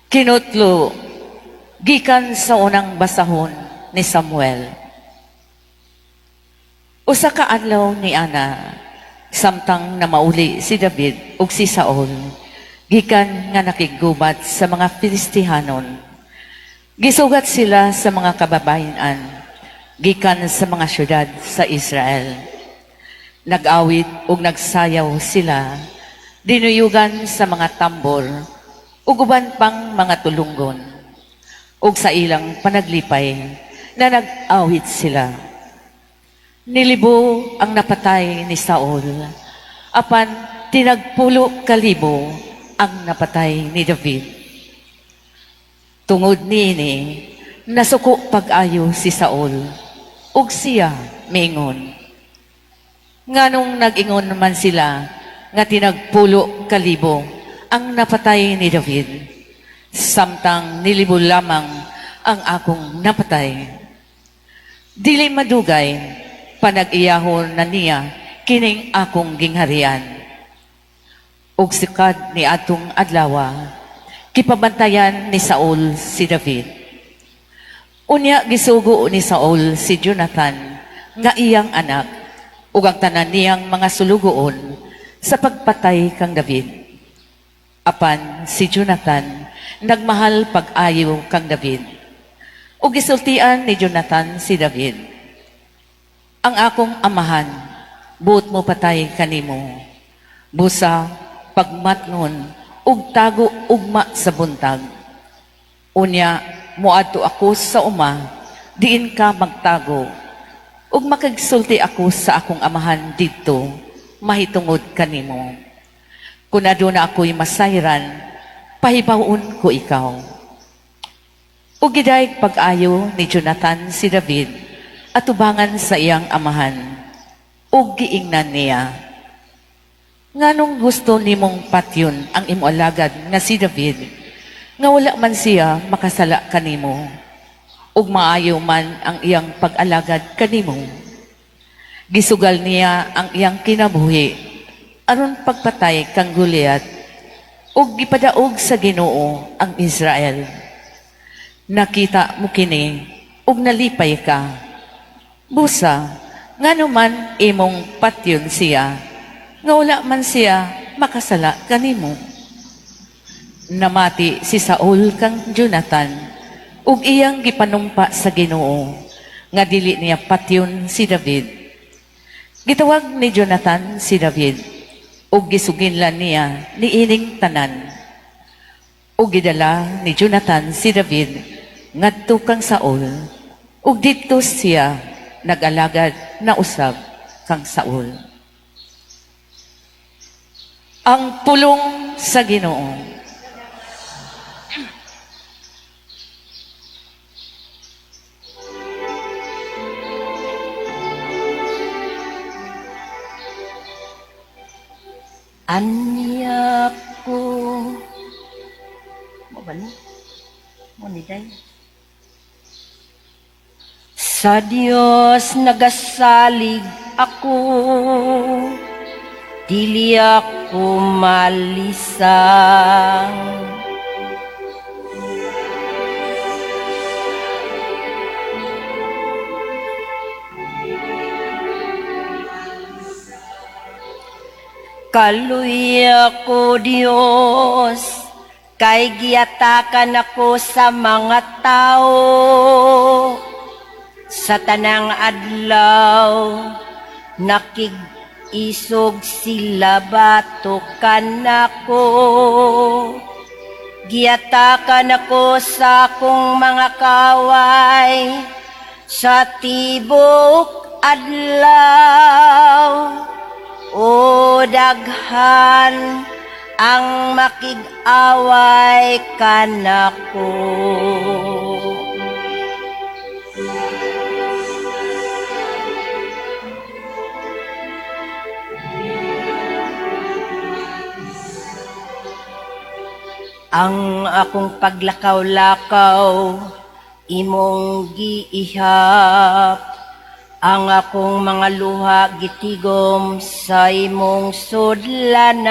Kinutlo gikan sa unang basahon ni Samuel. Usa ka adlaw ni ana, samtang namauli si David ug si Saul gikan nga nakiggubat sa mga Filistihanon. Gisugat sila sa mga kababayen-an gikan sa mga syudad sa Israel. Nag-awit ug nagsayaw sila, dinuyugan sa mga tambor ug uban pang mga tulunggon. Ug sa ilang panaglipay na nag-awit sila. Nilibo ang napatay ni Saul, apan 10,000 ang napatay ni David. Tungod niini, nasuko pag-ayo si Saul, ug siya miingon, "Nganong nag-ingon man sila nga 10,000 ang napatay ni David, samtang nilibo lamang ang akong napatay? Dili madugay, panag-iyahon na niya kining akong gingharian." Ug sikad ni atong adlawa, gipabantayan ni Saul si David. Unya gisugo ni Saul si Jonathan nga iyang anak ug ang tanan niyang mga sulugoon sa pagpatay kang David. Apan si Jonathan nagmahal pag-ayo kang David. Ug gisultian ni Jonathan si David, "Ang akong amahan buot mo patay kanimo. Busa pagmatngon ug tago ugma sa buntag. Unya moadto ako sa uma diin ka magtago ug makigsulti ako sa akong amahan didto mahitungod kanimo. Kung aduna ako'y masayran, pahibaw-on ko ikaw." Ug gidayeg pag-ayo ni Jonathan si David atubangan sa iyang amahan. Ug giingnan niya, "Nganong gusto nimong patyon ang imo alagad nga si David, nga wala man siya makasala kanimo, ug maayo man ang iyang pag-alagad kanimo? Gisugal niya ang iyang kinabuhi aron pagpatay kang Goliat, ug gipadaog sa Ginoo ang Israel. Nakita mo kini ug nalipay ka. Busa, ngano man imong patyon siya, nga wala man siya makasala kanimo?" Namati si Saul kang Jonathan ug iyang gipanumpa sa Ginoo nga dili niya patyon si David. Gitawag ni Jonathan si David ug gisuginlan niya niining tanan. Ug gidala ni Jonathan si David ngadto kang Saul ug didto siya nag-alagad na usab kang Saul. Ang pulong sa Ginoo. Anya ko mo ba ni? Mo ni day? Sa Dios nagasalig ako, dili ako malisang. Kaluya ko, Dios, kay giatakan ako sa mga tao. Sa tanang adlaw, nakig-isog sila batok kanako. Giatakan ako sa akong mga kaway sa tibok adlaw. O daghan ang makig-away kanako. Ang akong paglakaw-lakaw, imong giihap. Ang akong mga luha gitigom sa imong sudlanan.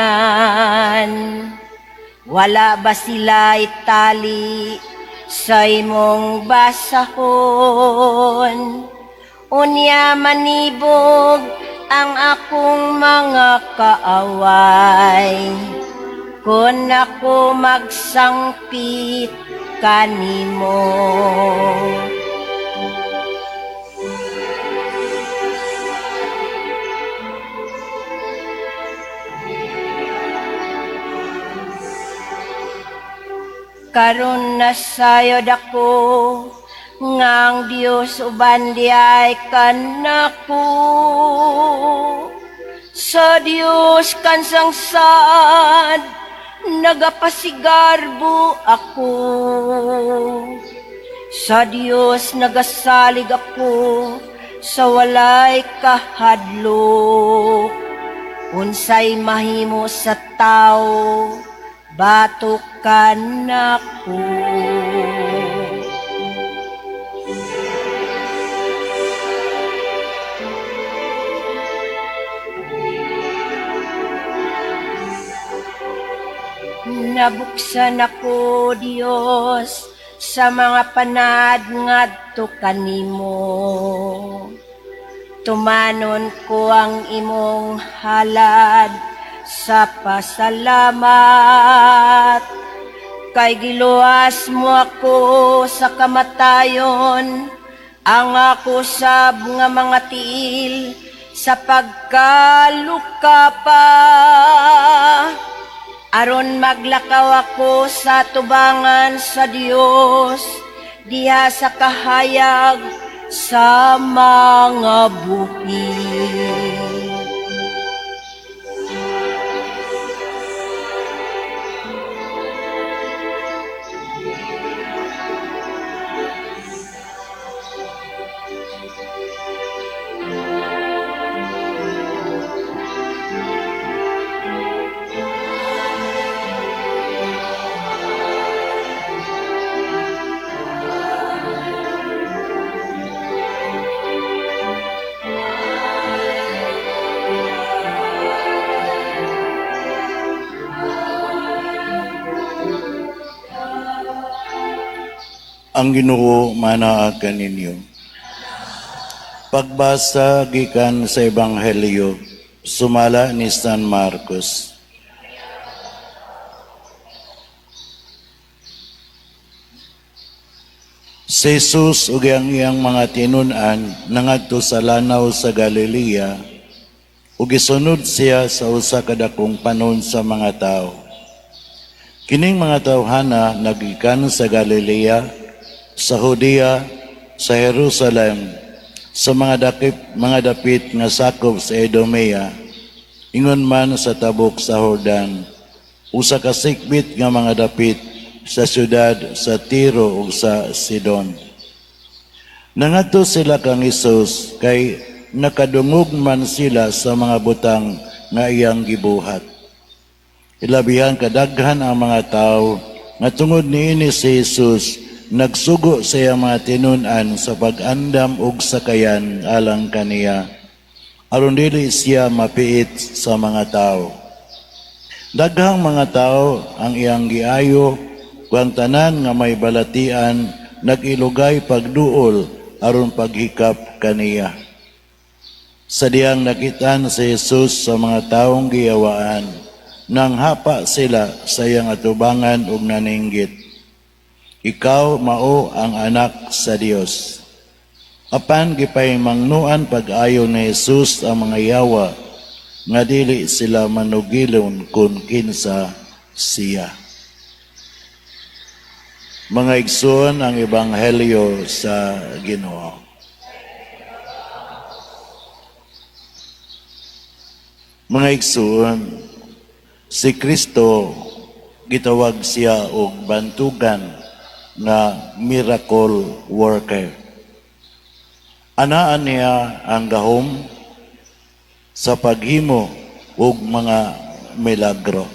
Wala ba sila itali sa imong basahon? Unya manibog ang akong mga kaaway kung ako magsangpit kanimo. Karon nasayod ako nga ang Dios uban diay kanako. Sa Dios kansangsad nagapasigarbo ako. Sa Dios nagasalig ako sa walay kahadlok. Unsay mahimo sa tawo, batok kanako. Nabuksan ako, Dios, sa mga panad ngadto kanimo. Tumanon ko ang imong halad sa pasalamat. Kay giluwas mo ako sa kamatayon, ang ako sab nga mga tiil sa pagkalukapa. Aron maglakaw ako sa tubangan sa Dios, diha sa kahayag sa mga buhi. Ang Ginoo manaa kaninyo. Pagbasa gikan sa Ebanghelyo sumala ni San Marcos. Si Jesus ug ang iyang mga tinun-an nangadto sa lanaw sa Galilea ug gisunod siya sa usa ka dakong panon sa mga tawo. Kining mga tawhana nagikan sa Galilea, sa Judea, sa Jerusalem, sa mga dapit nga sakop sa Idumea, ingon man sa tabok sa Jordan, usa ka sikbit nga mga dapit sa syudad sa Tiro ug sa Sidon. Nangadto sila kang Hesus kay nakadungog man sila sa mga butang nga iyang gibuhat. Ilabihan kadaghan ang mga tawo nga tungod niini si Jesus nagsugo sa iyang mga tinun-an sa pag-andam og sakayan alang kaniya, aron dili siya mapiit sa mga tawo. Daghang mga tawo ang iyang giayo, ug ang tanan nga may balatian nag-ilugay pagduol aron paghikap kaniya. Sa diyang nakitaan si Jesus sa mga taong giyawaan, nang hapa sila sa iyang atubangan ug naninggit, "Ikaw mao ang anak sa Dios." Apan gipahimangnoan pag-ayo ni Jesus ang mga yawa nga dili sila manugilon kung kinsa siya. Mga igsoon, ang ebanghelyo sa Ginoo. Mga igsoon, si Kristo gitawag siya og bantugan nga miracle worker. Anaan niya ang gahom sa paghimo og mga milagro.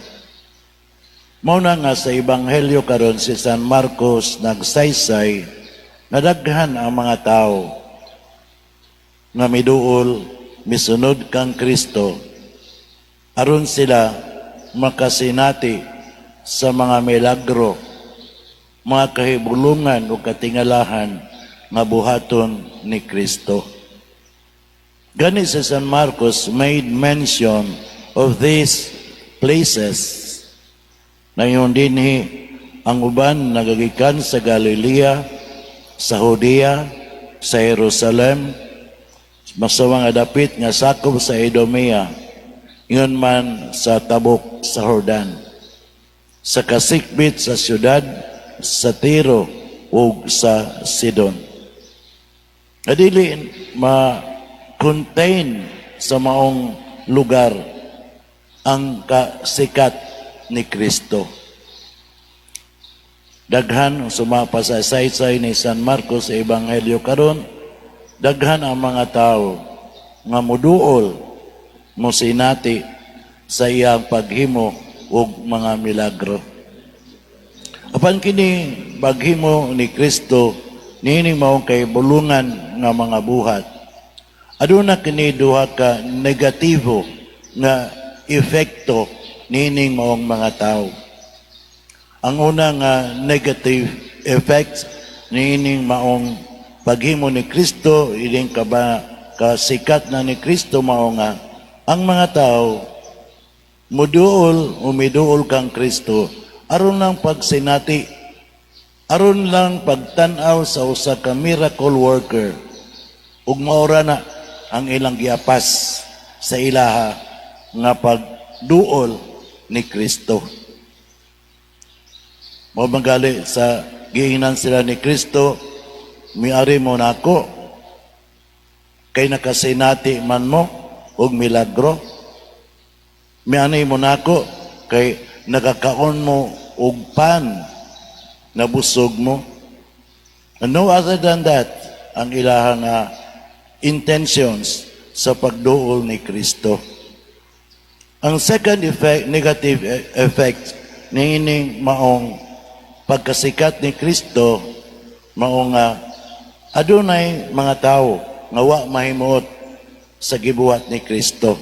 Mao na nga sa ebanghelyo karon si San Marcos nagsaysay nga daghan ang mga tao nga miduol, misunod kang Kristo aron sila makasinati sa mga milagro, mga kahibulungan o katingalahan nga buhaton ni Kristo. Gani si San Marcos made mention of these places na yun dinhi ang uban nagagikan sa Galilea, sa Judea, sa Jerusalem, mas sa mga dapit nga sakop sa Idumea, ingon man sa tabok sa Jordan, sa kasikbit sa syudad, sa Tiro ug sa Sidon. Adili ma-contain sa maong lugar ang kasikat ni Kristo. Daghan sumapa sa saysay ni San Marcos sa Ebanghelyo karon, daghan ang mga tao nga muduol, mosinati sa iyang paghimo og mga milagro. Apan kini paghimo ni Kristo niining maong kahibulungan nga mga buhat, aduna kini duha ka negatibo nga epekto niining maong mga tao. Ang una nga negative effect niining maong paghimo ni Kristo, ining kaba kasikat na ni Kristo, mao nga ang mga tao muduol o miduol kang Kristo aron lang pagsinati, aron lang pagtan-aw sa usa ka miracle worker, ug maora na ang ilang giapas sa ilaha nga pagduol ni Kristo. Mao magali sa giingnan sila ni Kristo, "Miari mo nako kay nakasinati man mo og milagro. Miani mo nako kay nakakaon mo og pan, nabusog mo." And no other than that ang ilahang nga intentions sa pagduol ni Kristo. Ang second effect, negative effect niining maong pagkasikat ni Kristo, mao nga adunay mga tao nga wa mahimuot sa gibuhat ni Kristo.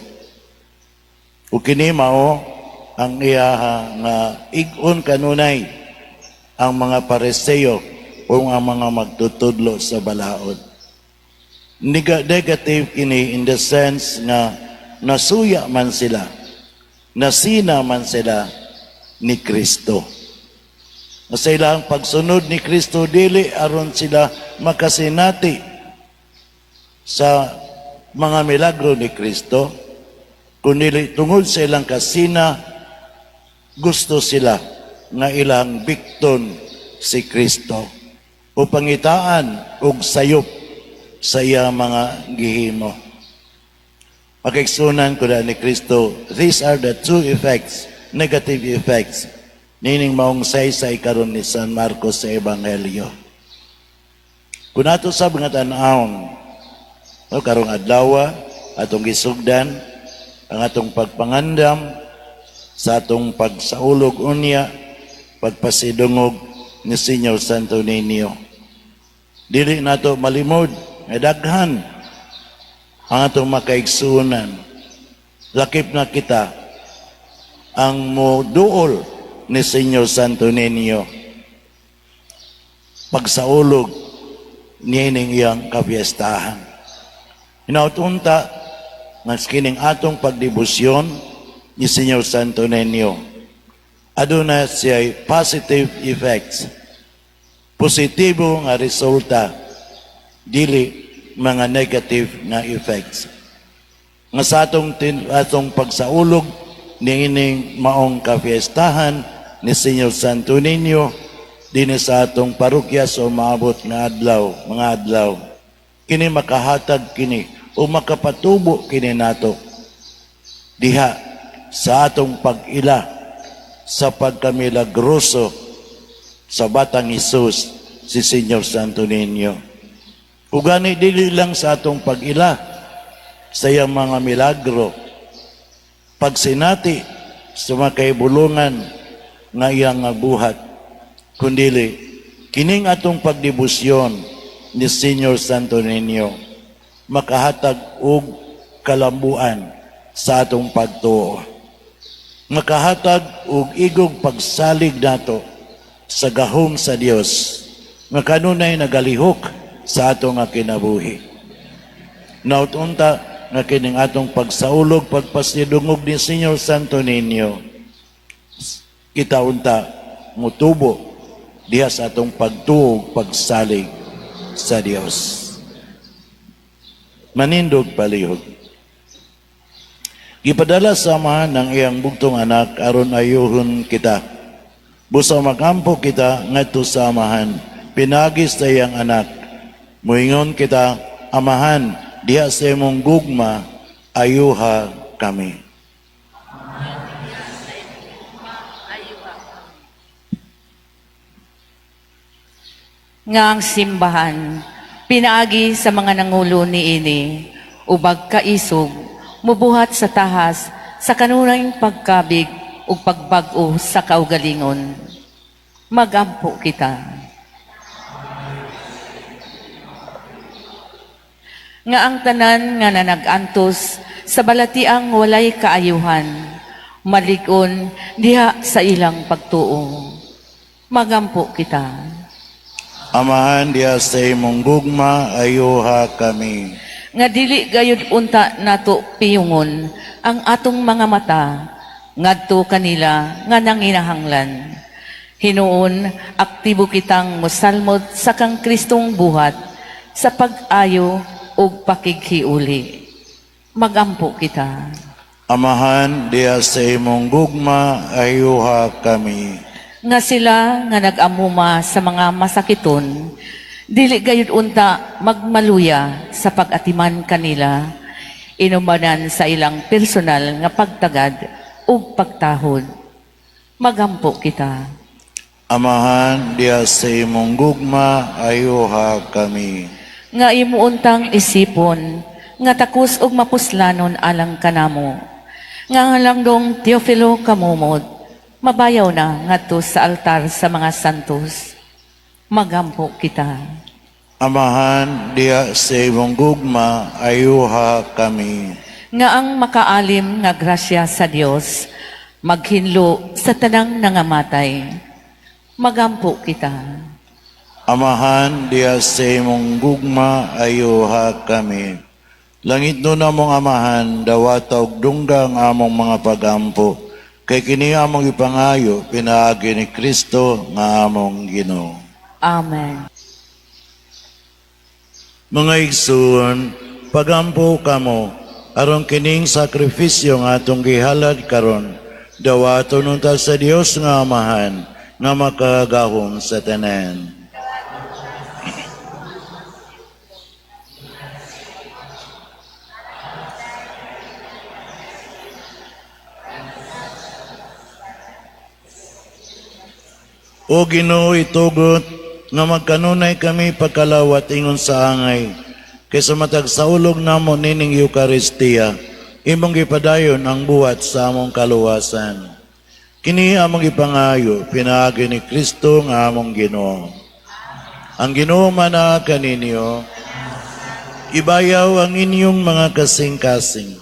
Ug kini mao ang iya nga ig-on kanunay ang mga Pariseo o ang mga magtutudlo sa balaod. Negative kini in the sense nga nasuya man sila, nasina man sila ni Kristo. Sa ilang pagsunod ni Kristo, dili aron sila makasinati sa mga milagro ni Kristo, kundi tungod sa ilang kasina, gusto sila nga ilang bikton si Kristo o pangitaan og sayop sa iyang mga gihimo. Makaigsunan ko ni Kristo, these are the two effects, negative effects, nining maong saysay karon ni San Marcos sa Ebanghelyo. Kung ato sa mga tan-awon, no, karong adlaw, atong gisugdan, ang atong pagpangandam, sa atong pagsaulog unya, pagpasidungog ni Señor Santo Niño. Dili nato malimod, nga daghan ang atong makaigsunan. Lakip na kita ang moduol ni Señor Santo Niño pagsaulog niining iyang kapiestahan. Hinaut unta nga kining atong pagdebosyon ni Señor Santo Niño, aduna siya positive effects, positibo nga resulta, dili mga negative nga effects. Nga sa atong pagsaulog niining maong kafiestahan ni Señor Santo Niño dinhi sa atong parokya sa umaabot nga adlaw, mga adlaw, kini makahatag kini o makapatubo kini nato diha sa atong pag-ila sa pagkamilagroso sa Batang Hesus, si Señor Santo Niño. Ug gani dili lang sa atong pag-ila sa iyang mga milagro, pagsinati sa mga kahibulungan nga iyang nga buhat, kundili kining atong pagdebosyon ni Señor Santo Niño makahatag og kalambuan sa atong pagtuo. Makahatag og igong pagsalig nato sa gahom sa Dios nga kanunay nagalihok sa ato nga kinabuhi. Naot unta nga kining atong pagsaulog, pagpasidungog ni Señor Santo Niño, kita unta mutubo diha sa atong pagtuo, pagsalig sa Dios. Manindog palihog. Gipadala sa Amahan ang iyang bugtong anak aron ayuhon kita. Busa magampo kita ngadto sa Amahan, pinaagi sa iyang anak. Muingon kita, Amahan, diha sa imong gugma, ayuha kami. Nga ang simbahan, pinaagi sa mga nangulo niini, ubag kaisog, mubuhat sa tahas sa kanunayng pagkabig ug pagbag-o sa kaugalingon. Magampo kita. Nga ang tanan nga nanag-antos sa balatiang walay kaayuhan, malig-on diha sa ilang pagtuo. Magampo kita. Amahan, diha sa imong gugma, ayuha kami. Nga dili gayud unta nato piyungon ang atong mga mata ngadto kanila nga nanginahanglan. Hinuon, aktibo kitang mosalmot sa kang Kristong buhat sa pag-ayo ug pakighiuli. Magampo kita. Amahan, diha sa imong gugma, ayuha kami. Nga sila nga nag-amuma sa mga masakiton, dili gayud unta magmaluya sa pag-atiman kanila, inumanan sa ilang personal nga pagtagad ug pagtahod. Magampo kita. Amahan, diha sa imong gugma, ayuha kami. Nga imo untang isipon, nga takos ug mapuslanon alang kanamo. Nga halangdong Teofilo Camomot, mabayaw na ngadto sa altar sa mga santos. Magampo kita. Amahan, diha sa imong gugma, ayuha kami. Nga ang makaalim nga grasya sa Dios, maghinlo sa tanang nangamatay. Magampo kita. Amahan, diha sa imong gugma, ayuha kami. Langit nun among Amahan, dawata og dungga ang among mga pagampo. Kay kini among ipangayo, pinaagi ni Kristo nga among Ginoo. Amen. Mga igsoon, pagampo kamo, aron kining sakripisyo nga atong gihalad karon, dawaton unta sa Dios nga Amahan, nga makagahom sa tanan. O Ginoo, itugot nga magkanunay kami pagkalawat ingon sa angay, kaysa matag saulog namo nining Eucharistia, imong gipadayon ang buhat sa among kaluwasan. Kini among ipangayo, pinaagi ni Kristo nga among Ginoo. Ang Ginoo man kaninyo, ibayaw ang inyong mga kasing-kasing.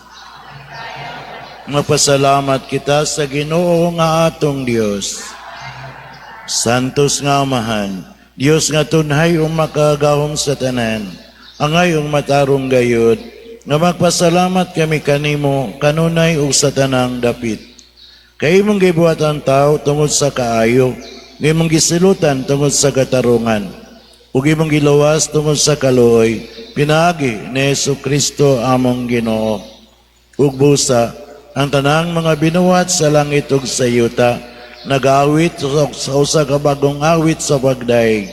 Mapasalamat kita sa Ginoo nga atong Dios. Santos nga Amahan, Dios nga tunhay ug makagahom sa tanan, angay ug matarong gayud, nga magpasalamat kami kanimo kanunay ug sa tanang dapit. Kay imong gibuhat ang tao tungod sa kaayo, imong gisilutan tungod sa katarungan, ug imong giluwas tungod sa kaluoy, pinaagi ni Hesus Kristo among Ginoo. Ug busa, ang tanang mga binuhat sa langit ug sa yuta, nag-awit sa usa ka bagong awit sa pagdaig.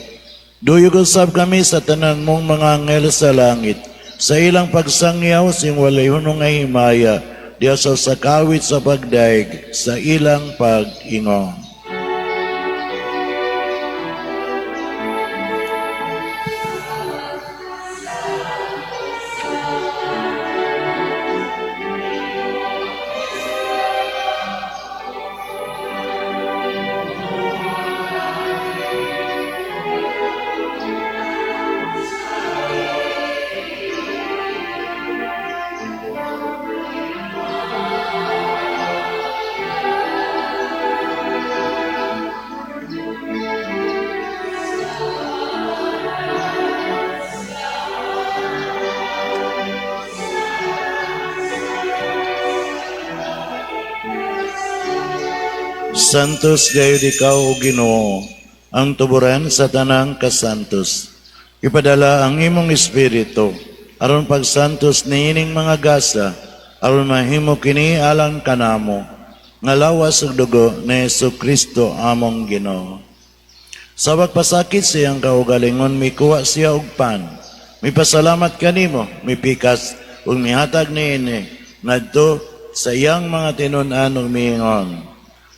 Duyog usab kami sa tanan mong mga anghel sa langit, sa ilang pagsangyaw sing walay hunong nga himaya, diha sa usa ka awit sa pagdaig, sa ilang pag-ingon. Santos gayud ikaw, o Ginoo, ang tuburan sa tanang kasantos. Ipadala ang imong espiritu aron pagsantos niining mga gasa, aron mahimo kini alang kanamo nga lawas ug dugo ni Hesus Kristo among Ginoo. Sa pagpasakit sa iyang kaugalingon, mikuha siya og pan. Mipasalamat kanimo, mipikas ug mihatag niini ngadto sa iyang mga tinun-an ug miingon: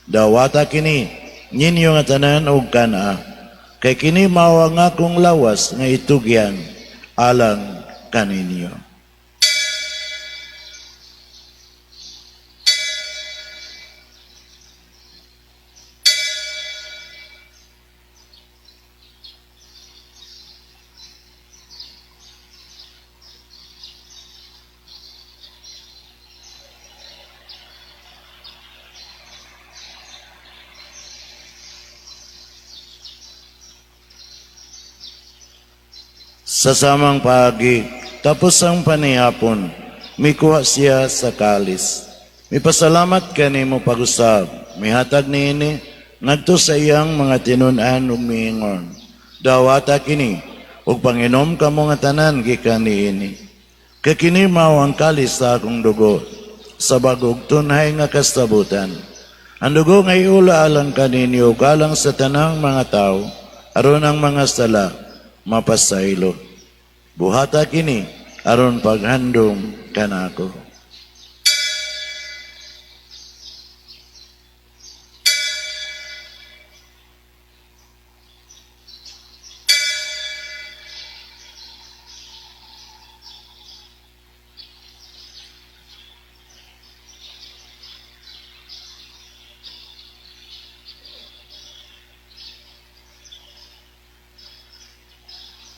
"Dawata kini ninyo nga tanan og kan-a, kay kini mao ang akong lawas nga itugyan alang kaninyo." Sa samang paagi, tapos ang panihapon, mikuha siya sa kalis. Mipasalamat kanimo pag-usab, mihatag niini ngadto sa iyang mga tinun-an ug miingon: "Dawata kini ug panginom kamo nga tanan gikan niini. Kay kini mao ang kalis sa akong dugo, sa bag-ong tunhay nga kasabutan. Ang dugo nga iula alang kaninyo ug alang sa tanang mga tawo, aron ang mga sala mapasaylo. Buhata kini aron paghandom kanako."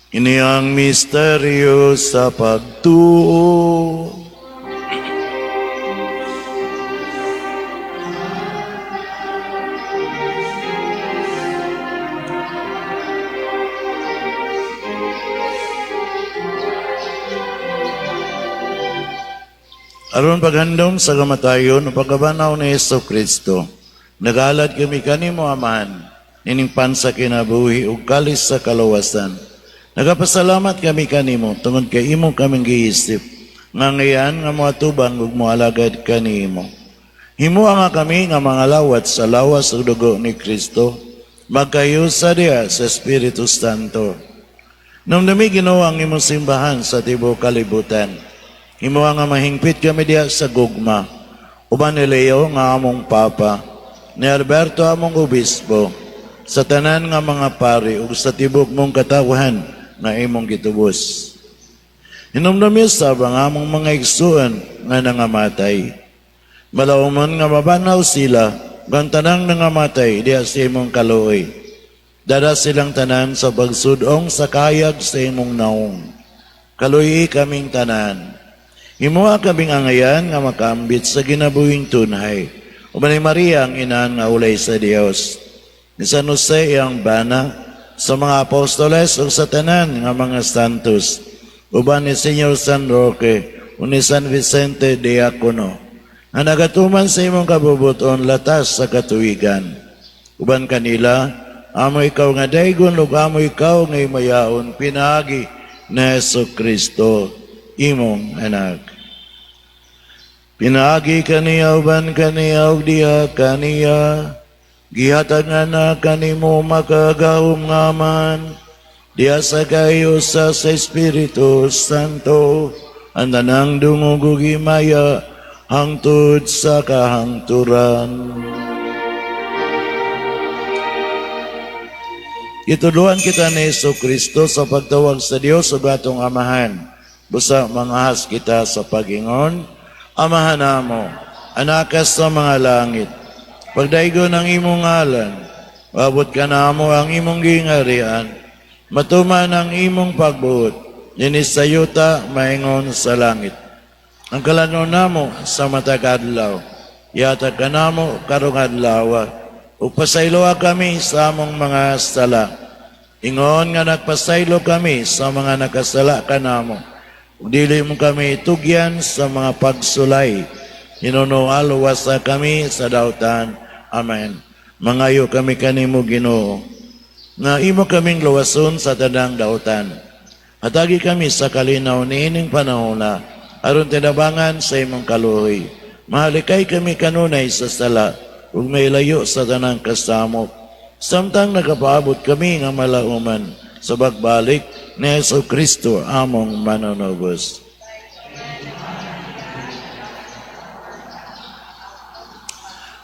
Ini ang misteryo sa pagtuo. Aron paghandom sa kamatayon o pagkabanhaw ni Hesus Kristo, nagalad kami kanimo, Amahan, nining pan sa kinabuhi ug kalis sa kalawasan. Nagapasalamat kami kanimo tungod kay imo kaming giisip nga ngayan nga moatubang ug moalagad kanimo. Himoa nga kami nga mga lawat sa lawas ug dugo ni Kristo, magkahiusa diha sa Espiritu Santo. Namnami, Ginoo, ang imong simbahan sa tibuok kalibutan. Himoa nga mahingpit kami diha sa gugma, uban ni Leo nga among Papa, ni Alberto among Obispo, sa tanan nga mga pari ug sa tibuok mong katawhan nga imong gitubos. Hinumdumi usab ang among mga igsuon nga nangamatay. Malauman nga mabanhaw sila, ug tanang nangamatay diha sa imong kaluoy. Dala silang tanan sa pagsudong sa kayag sa imong naong. Kaluyi kaming tanan. Himoa kaming angayan nga makaambit sa kinabuhing tunhay, uban ni Maria ang inahan nga ulay sa Dios, ni San Jose iyang bana, sa mga apostoles ug sa tanan nga mga santos, uban ni Señor San Roque ug ni San Vicente Diacono, nga nagatuman sa imong kabubuton latas sa katuigan. Uban kanila, amo ikaw nga daygon ug amo ikaw nga himayaon pinaagi ni Hesus Kristo, imong anak. Pinaagi kaniya, uban kaniya ug diha kaniya, gihatag nga na kanimo makagagahom nga Amahan, diha sa kahiusa sa Espiritu Santo, ang tanang dungog ug himaya hangtod sa kahangturan. Gitudloan kita ni Hesus Kristo sa pagtawag sa Dios ug atong Amahan. Busa mangahas kita sa pagingon: "Amahan namo, anaa ka sa mga langit. Pagdaygon ang imong ngalan, moabot kanamo ang imong gingharian. Matuman ang imong pagbuot, dinhi sa yuta maingon sa langit. Ang kalanon namo sa matag adlaw, ihatag kanamo karong adlaw. Ug pasayloa kami sa among mga sala, ingon nga nagpasaylo kami sa mga nakasala kanamo. Ug dili mo kami tugyan sa mga pagsulay. Hinunoa luwasa kami sa dautan. Amen." Mangayo kami kanimo, Ginoo, nga imo kaming luwason sa tanang dautan. Hatagi kami sa kalinaw niining panahona aron tinabangan sa imong kaluoy. Mahalikay kami kanunay sa sala ug mailayo sa tanang kasamok, samtang nagapaabot kami nga malauman sa pagbalik ni Hesu Kristo among manunubos.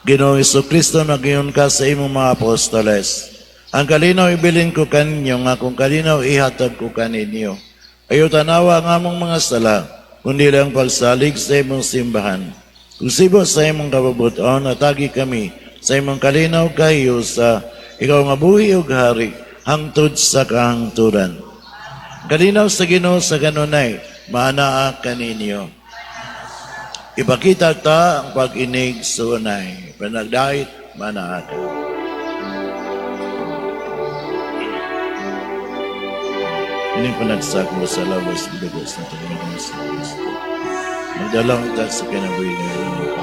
Ginoong Kristo, nag-ingon ka sa imong mga apostoles, "Ang kalinaw ibilin ko kaninyo, nga akong kalinaw ihatag ko kaninyo. Ayaw tanawa ang among mga sala, kundi lang pagsalig sa imong simbahan. Ug sibo sa imong kabubut-on, hatagi kami sa imong kalinaw kahiusa, ikaw nga buhi ug hari, hangtod sa kahangturan. Kalinaw sa Ginoo sa kanunay, maanaa kaninyo. Ipakita ta ang pag-inigsuonay. Panagdait, manaa ka. Ini panagsakmo sa lawas ug dugo sa Panginoon sa Kristo. Magdala ta sa kinabuhi nga inyong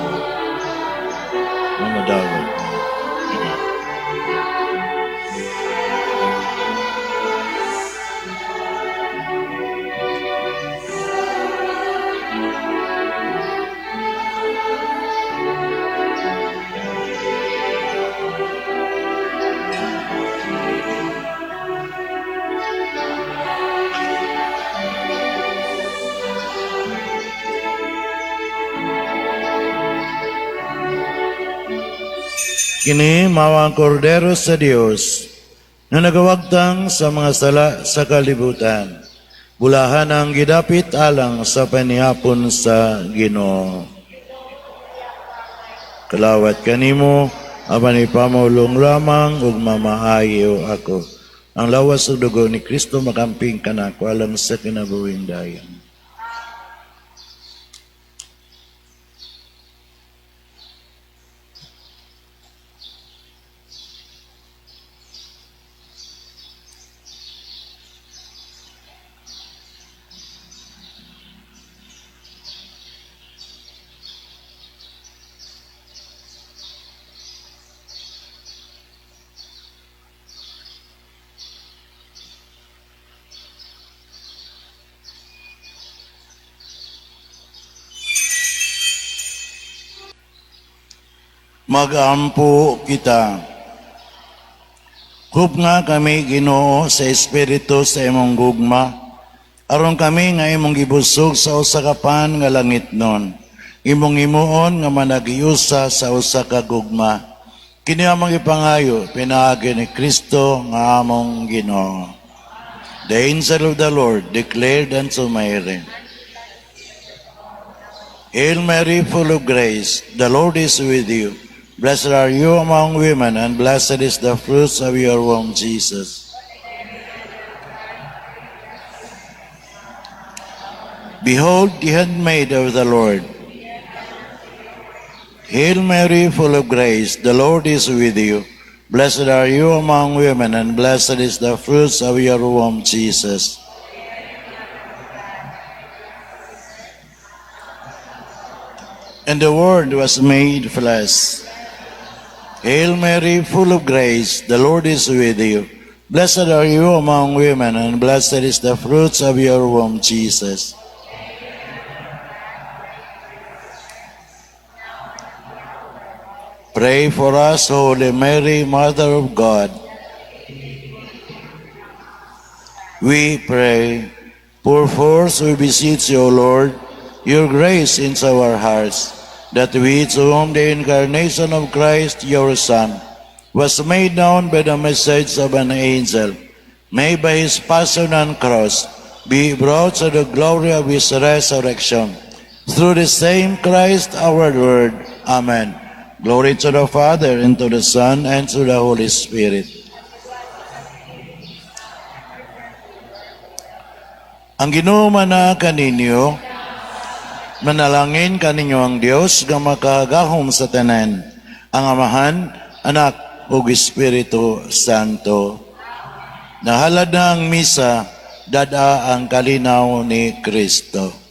mga madawat. Kini mao ang kordero sa Dios na nagawagtang sa mga sala sa kalibutan. Bulahan ang gidapit alang sa panihapon sa Ginoo. Kalawat kanimo, apan ipamaulong lamang ug mamaayo ako. Ang lawas ug dugo ni Kristo makamping kanako alang sa kinabuhing dayon. Magampo kita. Hupnga kami, Ginoo, sa Espiritu sa imong gugma, aron kami nga imong gibusog sa usa ka pan nga langitnon, imong himuon nga managhiusa sa usa ka gugma. Kini among ipangayo pinaagi ni Kristo nga among Ginoo. The angel of the Lord declared unto Mary, Hail Mary, full of grace, the Lord is with you. Blessed are you among women, and blessed is the fruit of your womb, Jesus. Behold, the handmaid of the Lord. Hail Mary, full of grace, the Lord is with you. Blessed are you among women, and blessed is the fruit of your womb, Jesus. And the Word was made flesh. Hail Mary, full of grace, the Lord is with you. Blessed are you among women, and blessed is the fruit of your womb, Jesus. Pray for us, Holy Mary, Mother of God. We pray. Pour forth, we beseech you, O Lord, your grace into our hearts, that we, to whom the incarnation of Christ, your Son, was made known by the message of an angel, may by his passion and cross be brought to the glory of his resurrection. Through the same Christ our Lord. Amen. Glory to the Father, and to the Son, and to the Holy Spirit. Ang Ginoo manaa kaninyo. Manalangin kaninyo ang Dios nga makagahom sa tanan, ang Amahan, Anak ug Espiritu Santo. Nahalad na ang misa, dad-a ang kalinaw ni Kristo.